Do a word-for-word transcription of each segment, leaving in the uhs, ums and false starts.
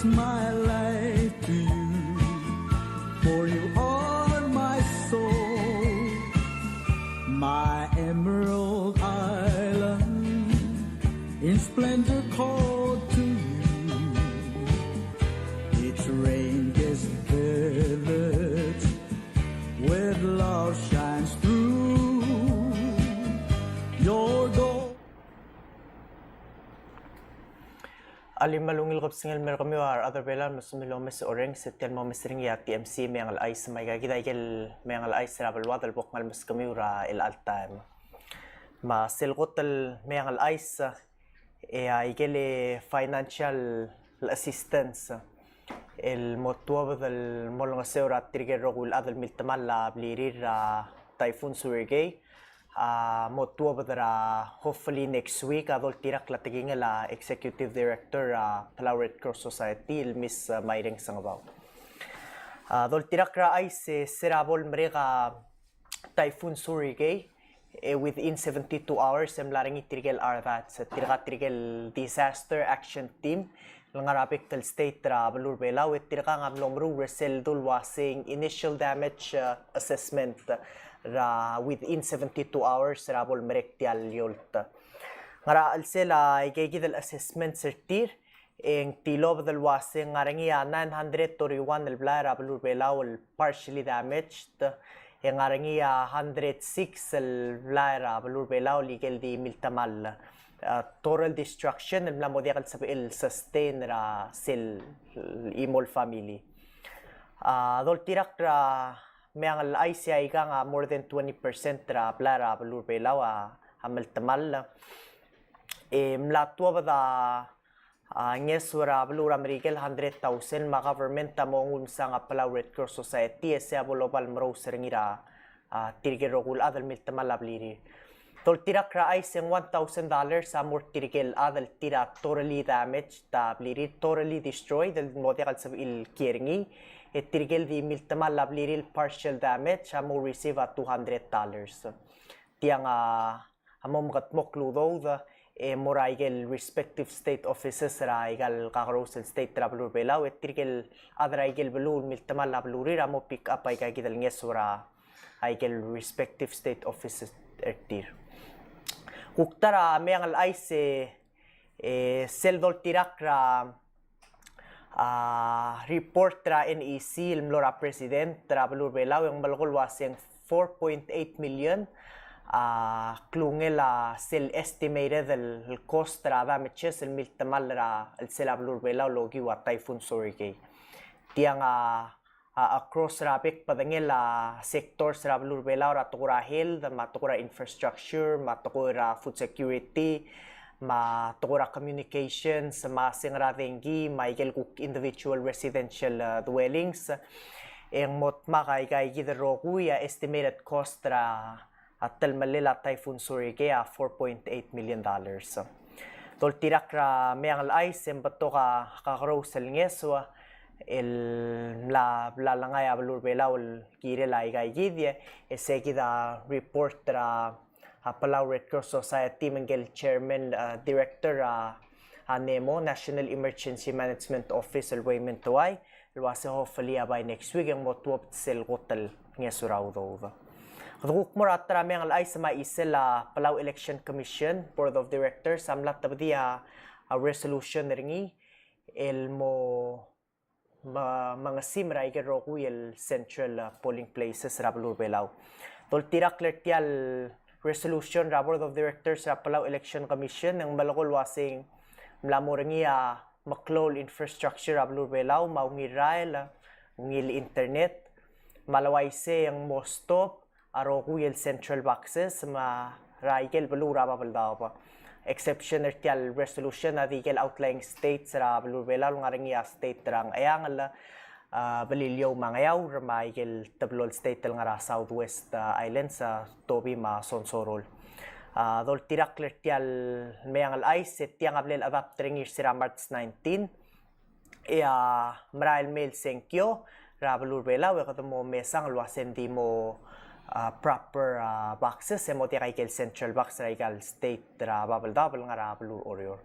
My life to you, for you are my soul, my emerald island, in splendor called to you. Its rain-kissed village with love shines through your gold. Alii, me a ungil kebesengei el mer kemiu a rechad er Belau el mesumil omes e orrenges, e tia el mo omes er ngii a T M C Meang el Chais, me aika kid a ikel meang el chais er a beluad el bo kngai el meskemiu er a chelecha el taem. Me sel kot el meang el chais, e a ikel financial assistance el mo tuobed el mo olengeseu er tirke el rokui el chad el miltemall a blirir er a Typhoon Surigae, a mo tuobed er a, hopefully next week, a doltirakl a tekingel a Executive Director er a Palau Red Cross Society, el Miss, uh, Maireng Sengebau. A doltirakl er a chais, e se er a bo lemerek a Typhoon Surigae, e within seventy-two hours e mla er ngii tirke el R DATS, tirka tirke el Disaster Action Team el ngar er a bek el state er a beluu er a Belau, e tirkang a mlo meruul er sel dul uaseng initial damage, uh, assessment er a within seventy-two hours er a bo lemerek tia el eolt. Ngar er a chelsel a ikeikid el assessment er tir, e ng tilobed el uaseng ngar er ngii a nine hundred thirty-one el blai er a beluu er a Belau el partially damaged, e ngar er ngii a hundred six el blai er a beluu er a Belau el ikel di miltemall. A, total destruction el mla mo diak el sebechel el sustain er a sel chimo el family. A doltirakl er a meang el chais, e aikang a more than twenty percent er a blai er a beluu er a Belau a, a miltemall. E mla tuobed a, a ngeso er a beluu er a Merikel hundred thousand, me a government a mo nguu el msa a Palau Red Cross Society, e sei a bo loba el merous er ngii er a, a, tirke el rokui el chad el miltemall a blirir. Doltirakl er a chais, e ng one thousand dollars a mo er tirke el chad el tir a totally damaged a blirir, totally destroyed, el mo diak el sebechir el kiei er ngii, e tirke el di miltemall a blirir el partial damage a mo receive a two hundred dollars. Tiang a, a mo mekedmokl el udoud, e mo er a ikel respective state offices er aika el kakerous el state er a beluu er a Belau, e tirke el chad er a ikel beluu el miltemall a blirir a mo pick up aika kid el ngeso er a ikel respective state offices er tir. Kuk ta er a meang el chais, e, e sel doltirakl er a, a, report er a N E C el mlo er a president er a beluu er a Belau, e ng melekoi el uaseng four point eight million a klungel a sel estimated el, el cost er a damages el miltemall er a chelsel a beluu er a Belau el okiu a Typhoon Surigae. Tiang a, a, across er a bek el bedengel a sectors er a beluu er a Belau, er a tekoi er a health, me a tekoi er a infrastructure, me a tekoi er a food security, me a tekoi er a communications, me a sengk er a dengki, me a ikel kuk individual residential, uh, dwellings. E ng mo dmak aika kid el rokui a estimated cost er a a telemellel a Typhoon Surigae a four point eight million dollars. Doltirakl er a meang el chais, e ng betok a kakerous el ngeso el mla, mla lengai a beluu er a Belau el kirel aika kid, e sei kid a report er a, a, Palau Red Cross Society me ngike el chairman, a, director er a, a, NEMO, National Emergency Management Office, el Wayne Mentowai, el uase hopefully a by next week e ng mo tuobed sel kot el ngeso er a udoud. Kede kuk mo er a ta er a meang el chais, me a chisel a Palau Election Commission Board of Directors a mla tebedii a, a, resolution er ngii el mo, me, mengesim er a ikel rokui el central, a, polling places er a beluu er a Belau. Doltirakl er tia el resolution er a Board of Directors er a Palau Election Commission e ng melekoi el uaseng mla mo er ngii a meklou el infrastructure er a beluu er a Belau, me a ungil rael, ungil internet, me a le uaisei e ng mo stop a rokui el central boxes me a er a ikel beluu er a Babeldaob. Exception er tia el resolution a di ikel outlying states er a beluu er a Belau el ngar er ngii a state er a Ngcheangel, a, Beliliou me a Ngeaur, me a ikel teblo el state el ngar er a Southwest, a, Islands, a, Tobi me a Sonsorol. A, doltirakl er tia el meang el chais, e tiang a bla le adapt er ngii er se er a March nineteen, e a merael mei el sengkio er a beluu er a Belau, e kede mo mesang el uase ng di mo, a, proper, a, boxes, e mo diak a ikel central box er a ikal state er a Babeldaob el ngar er a beluu er a Oreor.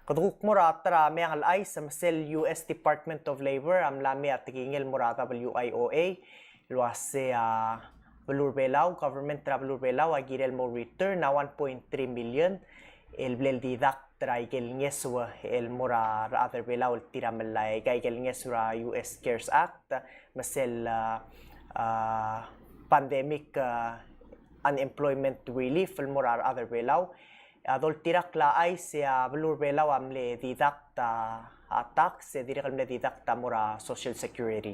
Kede kuk mo er a ta er a meang el chais, me sel U S Department of Labor a mla mei a tekingel el mo er a W I O A el uase a beluu er a Belau, government er a beluu er a Belau a kirel mo return a one point three million el blal deduct er a ikel ngeso el mo er a rechad er a Belau el tir a melai, aika ikel ngeso er a U S CARES Act, me sel, a, a, pandemic, a, unemployment relief el mo er a rechad er a Belau. A doltirakl a chais e a beluu er a Belau a mle deduct a, a tax, e dirrek el mle deduct a mo er a Social Security.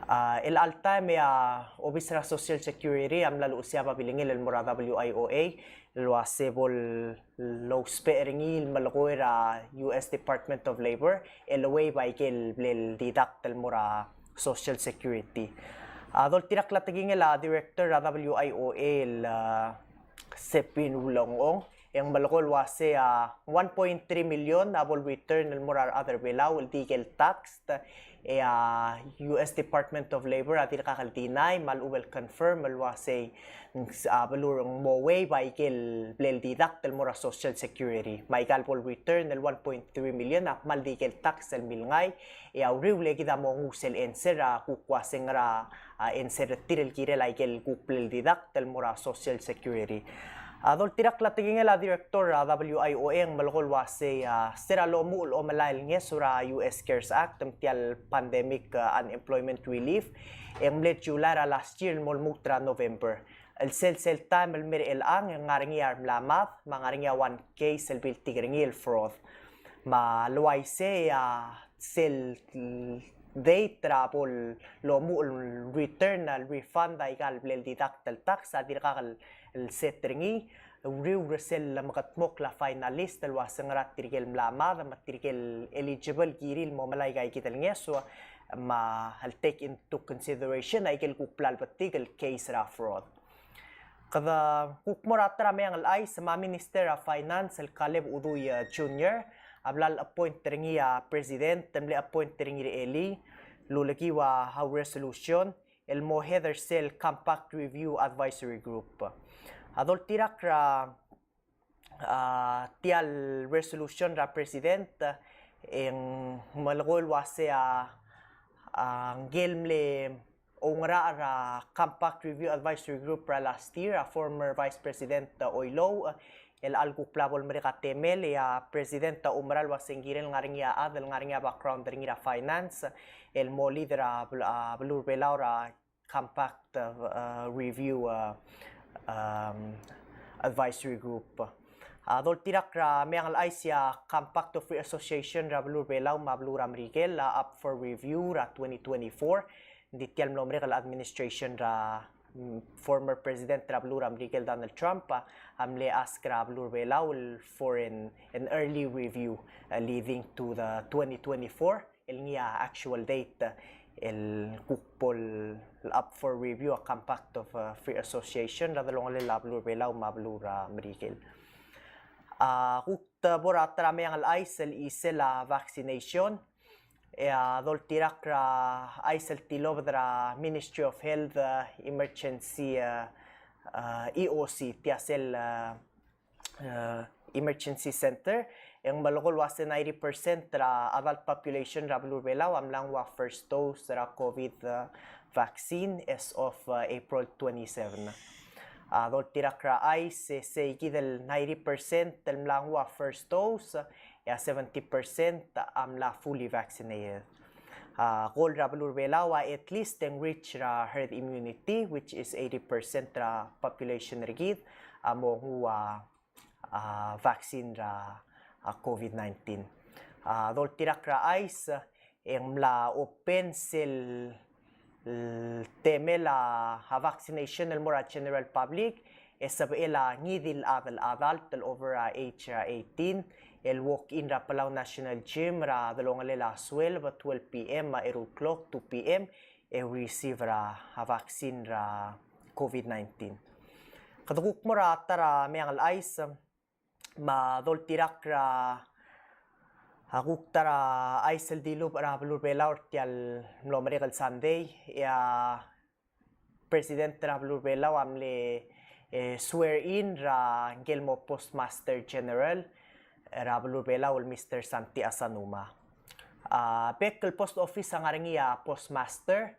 A, el all time e a obis er a Social Security a mla luchesii a babilengel el mo er a W I O A el uase bo lousbech er ngii el melekoi er a U S Department of Labor el waive a ikel blal deduct el mo er a Social Security. A doltirakl a tekingel a director er a W I O A el, a, Sepin Ulengong, e ng melekoi el uase a one point three million a bo el return el mo er a rechad er a Belau el di ikel tax, e a U S Department of Labor a dirkak el deny me a lechub el confirm el uase a beluu er a Belau a mo waive a ikel blal deduct el mo er a Social Security. Me aika el bo el return el one point three million a kmal di ikel tax el milengai, e a uriul e kid a mo nguu sel answer a kuk uase ngera a answer er tir el kirel a ikel kuk blal deduct el mo er a Social Security. A doltirakl a tekingel a director er a W I O A e ng melekoi el uase a se er a lomuchel omelai el ngeso er a U S CARES Act me tia el pandemic, a, unemployment relief, e ng mle July er a last year el mo lmuut er a November. El sel, sel time el mei er chelechang e ng ngar er ngii a remla mad, me a ngar er ngii a one case el biltik er ngii el fraud. Me a le uaisei a sel date er a bo lomuchel el return el refund a ikal blal deduct el tax a dirkak el, el set er ngii. Uriul er sel lemekedmokl a final list el uase ngera tirke el mla mad me tirke el eligible kirir el mo melai aika ikid el ngeso, me a le take into consideration a ikel kuk bla lebetik el case er a fraud. Kede kuk mo er a ta er a meang el chais, me a Minister er a Finance el Kaleb Udui, a, Junior a bla le appoint er ngii a president, e mle appoint er ngii er a elii el ulekiu a, a resolution el mo head er sel Compact Review Advisory Group. A doltirakl er a, a, tia el resolution er a president, e ng melekoi el uase a, a, ngike el mle oungerachel er a Compact Review Advisory Group er a last year, a former Vice President, a, Oilouch, el chelecha el kuk bla bo lemerek a temel, e a president a oumera el uase ng kirel ngar er ngii a chad el ngar er ngii a background er ngii er a finance el mo lead er a bel-, a, beluu er a Belau er a Compact, a, a, Review, a, um, Advisory Group. A doltirakl er a meang el chais, a Compact of Free Association er a beluu er a Belau me a beluu er a Merikel a up for review er a twenty twenty-four. Ng di tia el mlo merek el administration er a, mm, former president er a beluu er a Merikel, Donald Trump, a, a mle ask er a beluu er a Belau el for an, an early review, a, leading to the twenty twenty-four el ngii a actual date, a, el kuk bo el up for review a Compact of, a, Free Association er a delongelel a beluu er a Belau me a beluu er a Merikel. A kuk ta bo er a ta er a meang el chais el chisel a vaccination, e a doltirakl er a chais el tilobed er a Ministry of Health, a, Emergency, a, a, E O C, tia sel, a, a, Emergency Center, e ng melekoi el uase ninety percent er a adult population er a beluu er a Belau a mla nguu a first dose er a COVID, a, vaccine as of, a, April twenty-seven. A doltirakl er a chais, e seikid el ninety percent el mla nguu a first dose, e a seventy percent a mla fully vaccinated. A goal er a beluu er a Belau a at least e ng reach er a herd immunity, which is eighty percent er a population er kid a mo nguu a, a, vaccine er a, a, COVID nineteen. A doltirakl er a chais, e ng mla open sel temel a, a vaccination el mo er a general public, e sebechel a ngii di el chad el adult el over a age er a eighteen el walk in er a Palau National Gym er a delongelel a sueleb, twelve P M, me a eru el klok, two P M, e receive er a, a vaccine er a COVID nineteen. Kede kuk mo er a ta er a meang el chais, me a doltirakl er a, a kuk ta er a chais el dilubech er a beluu er a Belau er tia el mlo merek el Sunday, e a president er a beluu er a Belau a mle, e, swear in er a ngike el mo Postmaster General, er a beluu er a Belau el Mister Santy Asanuma. A, bek el post office a ngar er ngii a postmaster,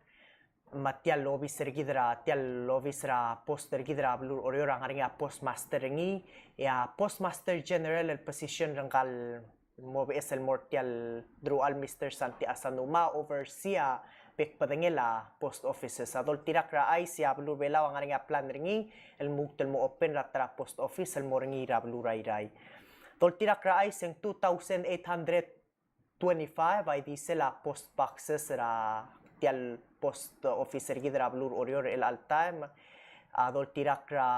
me tia el obis er kid er a, tia el obis er a post er kid er a beluu er a Oreor a ngar er ngii a postmaster er ngii, e a postmaster general el position er ngkal mo beches el mo er tia el deruchall Mister Santy Asanuma, oversee a bek el bedengel a post offices. A doltirakl er a chais e a beluu er a Belau a ngar er ngii a plan er ngii el lmuut el mo open er a ta er a post office el mo er ngii er a beluu er a Irrai. Doltirakl er a chais e ng two thousand eight hundred twenty-five a ildisel a post boxes er a tia el post office er kid er a beluu er a Oreor er chelecha el taem. A doltirakl er a,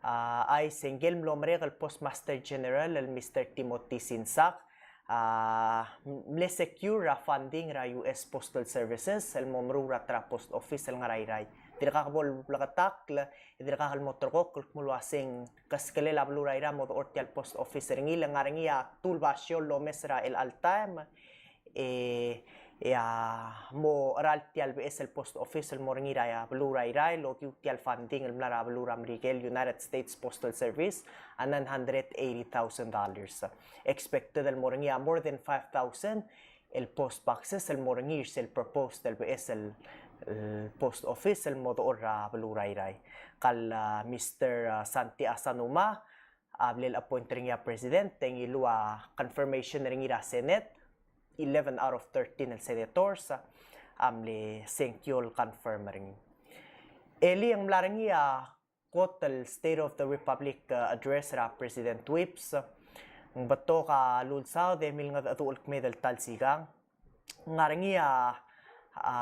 a, chais e ngike el mlo merek el Postmaster General el Mister Timothy Sinsak a mle secure er a funding er a U S Postal Services el mo meruul er a ta er a post office el ngar er a Irrai. Dirkak bo el bleketakl, e dirkak el mo ulterekokl el kmo el uaseng keskelel a beluu er a Irrai a mo dechor tia el post office er ngii, le ngar er ngii a two el basio el omes er chelecha el taem, e, e a mo cheral tia el beches el post office el mo er ngii er a beluu er a Irrai el okiu tia el funding el mla er a beluu er a Merikel, United States Postal Service, a nine hundred eighty thousand dollars. Expected el mo er ngii a more than five thousand el post boxes el mo er ngii er sel proposed el beches el, el post office el mo dechor er a beluu er a Irrai. Kal, a, Mister, a, Santy Asanuma a mle appoint er ngii a president, e ngiluu a confirmation er ngii er a Senate, eleven out of thirteen el senators a mle sengkio el confirm er ngii. Elii e ng mla er ngii a kot el State of the Republic, uh, Address er a President Whipps. Ng betok a lulsaod e milengedecheduch el kmeed el ta el sikang. Ng ngar er ngii a, a,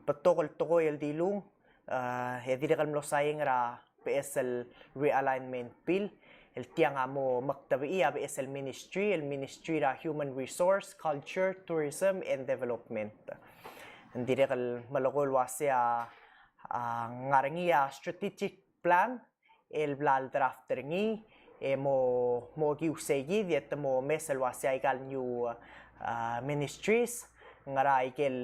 betok el tekoi el dilung, a, e dirrek el mlo saing er a beches el realignment bill, el tiang a mo mektebechii a beches el ministry, el Ministry er a Human Resource, Culture, Tourism and Development. Ng dirrek el melekoi el uasei a, a, ng ngar er ngii a strategic plan el bla el draft er ngii, e mo, mo okiu sei kid e te mo omes el uasei aika el new, a, ministries, ngera aike el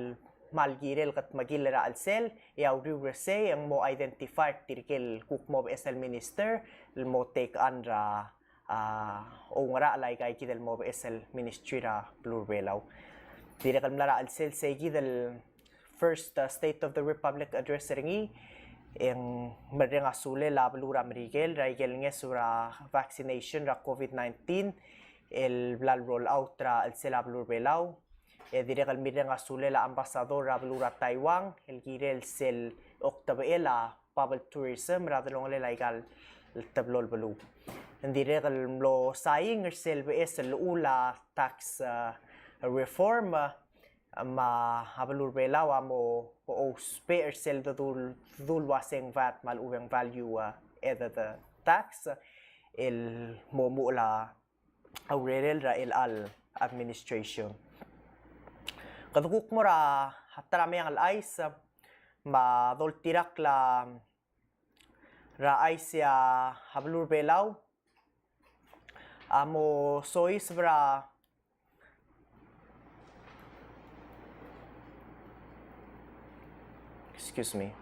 kmal kirel el kutmeklii er a chelsel, e a uriul er sei e ng mo identify er tirke el kuk mo beches el minister el mo take on er a, a, oungerachel aika kid el mo beches el ministry er a beluu er a Belau. Dirrek el mla er a chelsel sei kid el first, uh, State of the Republic Address er ngii, e ng mereng a sulel a beluu er a Merikel er aike el ngeso er a vaccination er a COVID nineteen el bla el roll out er a chelsel a beluu er a Belau. E dirrek el mereng a sulel a ambassador er a beluu er a Taiwan el kirel sel oktebechel a bubble tourism er a delongelel aika el teblo el beluu. Ng dirrek el mlo saing er sel beches el llechul a tax, uh, reform, uh, me a beluu er a Belau a mo ousbech er sel dedu el, dedu el uaseng VAT me a lechub e ng value, uh, added, uh, tax el mo omuchel a urerel er a chelecha el administration. Kede kuk mo er a ta er a meang el chais, me a doltirakl er a chais e a beluu er a Belau a mo soiseb er a, excuse me.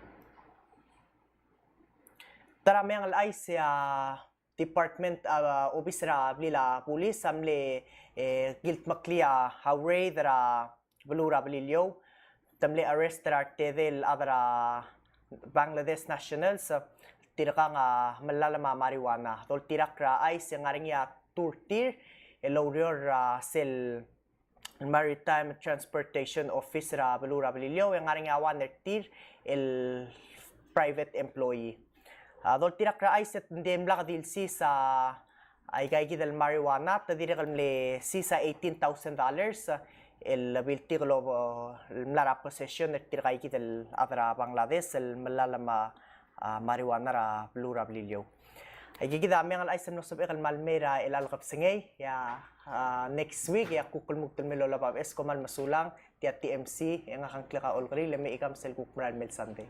Ta er a meang el chais e a department, a, obis er a blil a bulis a mle, e, kildmeklii a raid er a beluu er a Beliliou. Te mle arrest er a retede el chad er a Bangladesh nationals, tirkang a mellalem a marijuana. Doltirakl er a chais e ng ngar er ngii a two er tir el oureor er a sel Maritime Transportation Office er a beluu er a Beliliou, e ng ngar er ngii a one er tir el private employee. A, doltirakl er a chais e ng di mla kede di el seize a aika kid el marijuana, te dirrek el mle seize a eighteen thousand dollars el biltik el mla er a possession er tirka kid el chad er a Bangladesh el mellalem a, a, marijuana er a beluu er a Beliliou. Aika kid a meang el chais el mlo sebechek el kmal mei er a chelecha el kebesengei, e a, a, next week e ak kuk lmuut el mei el olab a beches. Kom kmal mesulang, tia T M C, e ngak a ngklek a Olkeriil, e mechikam sel kuk merael mei el Sunday.